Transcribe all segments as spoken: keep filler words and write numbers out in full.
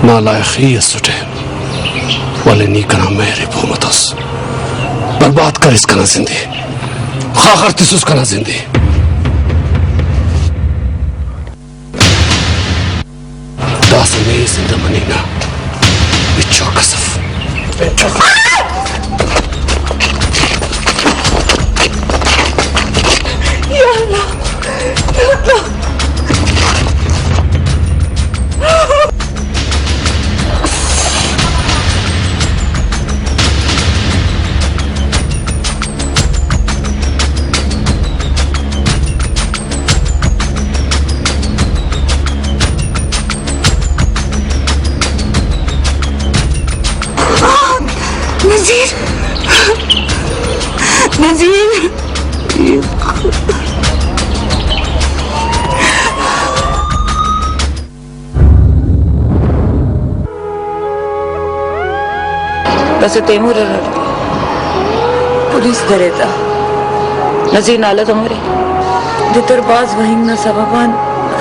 نالائخ ہی ئسٹے، ولے نی کنا مہر ءِ پہہ متوس۔ برباد کریس کنا زندے، خاخر تسوس کنا زندے۔ داسہ نے زندہ مننگ نا ہچو کس اف۔ یا اللہ، یا اللہ۔ نذیر! نذیر! داسہ تیمور ارٹ پولیس درے تا۔ نذیر نا حالت امر ءِ؟ دتر بھاز وہنگ نا سوب آن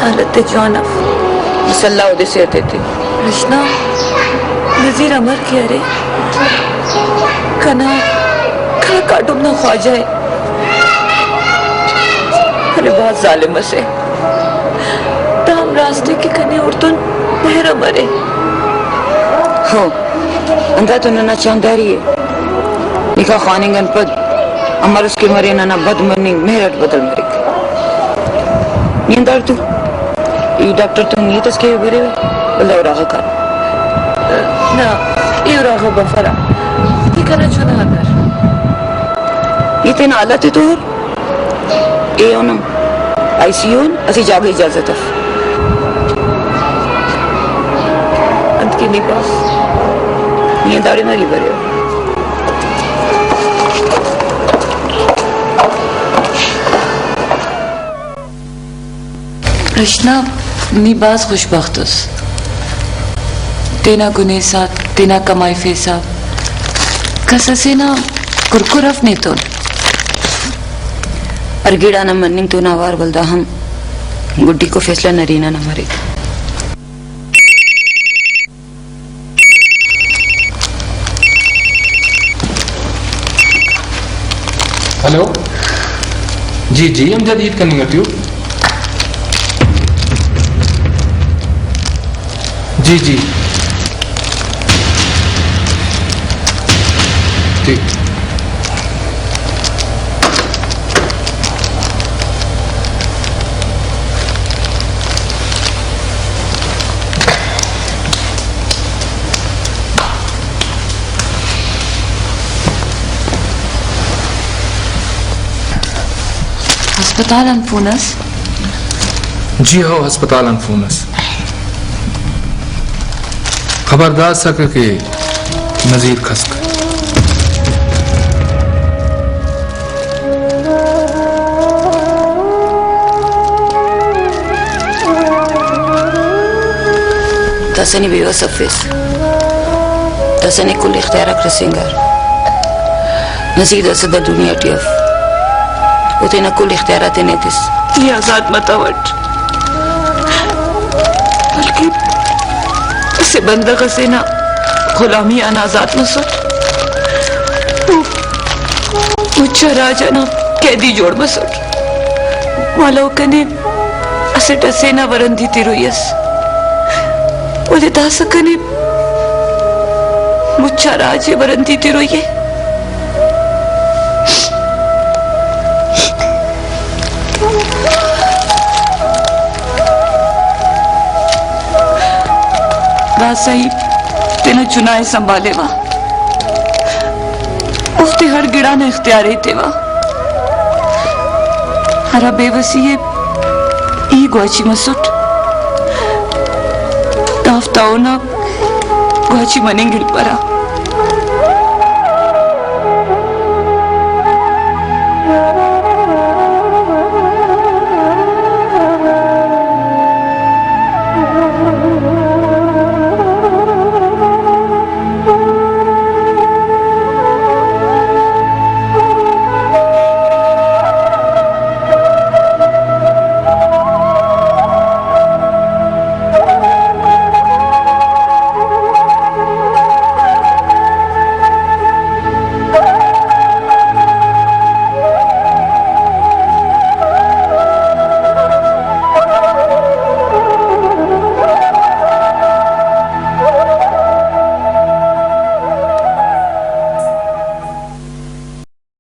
حالت ءِ جوان اف۔ بس اللہ اودے صحت ایتے۔ رشنا، نذیر امر کہ ارے؟ کنا، کنا کاٹم نا خواجہ ءِ۔ ارے بھاز ظالم اسے۔ دا ہم راست ءِ کہ کنے اوڑتون مہر امر ءِ۔ ہو، اندا تو ننا چاہنداری ءِ۔ نکاح خواننگ آن پد امر اس کہ مرے ننا بد مننگ مہر اٹ بدل مریک۔ نی انداڑتو ای ڈاکٹر تون ہیت اس کہ بریوہ، ولدا اراغا کان۔ نہ، ای اراغا بفرہ۔ ای کنا چنا کر۔ ای تینا حالت ءِ تو ہر۔ ایہن ہم آئی سی یو آن اسہ جاگہ اجازت اف۔ انت کہ نی پاس؟ نی داڑے مری بریو۔ رشنا، نی بھاز خوش بخت اس۔ تینا گنیسہ، تینا کمائی فیسہ، کس اسے نا کرکر اف نیتون۔ ہر گڑا نا مننگ تون اوار ولدا ہم گڈیکو فیصلہ نرینہ نا مریک۔ ہیلو۔ جی، جی، امجد ہیت کننگ ٹی ءُ۔ جی، جی۔ ٹھیک۔ ہسپتال آن فون اس؟ جی ہو، ہسپتال آن فون اس۔ خبر داسکہ کہ نذیر کھسک۔ داسہ نی بے وس افیس، داسہ نے کل اختیار آک رسینگار۔ نذیر داسہ دا دنیا ٹی اف، او تینا کل اختیارات ءِ نے تس۔ ای آزاد متوٹ، بلکن اسہ بندغ اسے نا غلامی آن آزاد مسٹ۔ او مچا راج انا قیدی جوڑ مسٹ۔ مالو کنے اسٹ اسے نا ورندی تروئی ئس، ولے داسہ کنے مچا راج ءِ ورندی تروئی ءِ۔ داسہ ای تینا چنا ءِ سنبھالیوہ، اوفتے ہر گڑا نا اختیار ایتیوہ۔ ہرا بے وسی ءِ ای گواچی مسٹ، دافتا اونا گواچی مننگ ہلپرہ۔